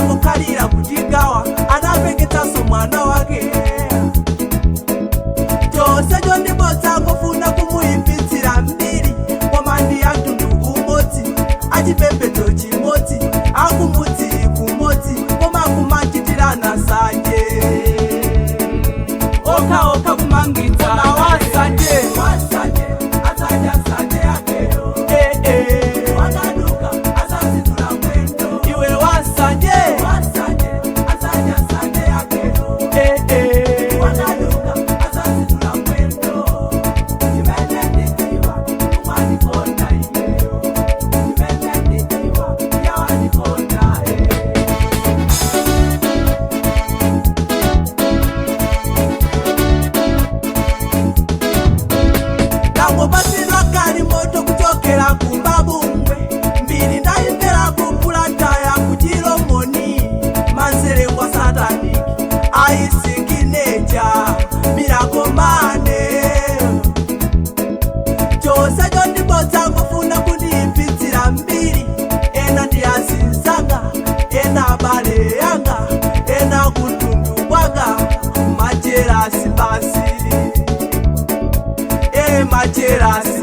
Anangokhalira kutigawa, anapeketsanso mwana wake. Chonsecho ndibodza, ngofuna kumuyipitsira mbiri, koma ndi amtundu umodzi, achipembedzo chimodzi, akumudzi kumodzi, koma kumachitirana nsanje okhaokha, kumangitsa wasanje. Wasanje adzadya nsanje yakeyo. Eh, eh. Wakaduka azazidula mwendo. Iwe wasanje, wasanje adzadya nsanje yakeyo. Eh, eh. Wakaduka azazidula mwendo. Chimene ndidziwa, umwandikonda ineyo. Chimene ndidziwa, yawandikonda eh. Ndangopatsidwa kali moto kuchokera kumabungwe. Mbiri ndayimvera kupulataya kuchilomoni, manzere kwa sataniki aisikineja mirakomane. Chonsecho ndibodza, ngofuna kundiyipitsira mbiri. Ena ndi azinzanga, ena abale yanga, ena kutundu kwanga. Majerasi basi, e majerasi.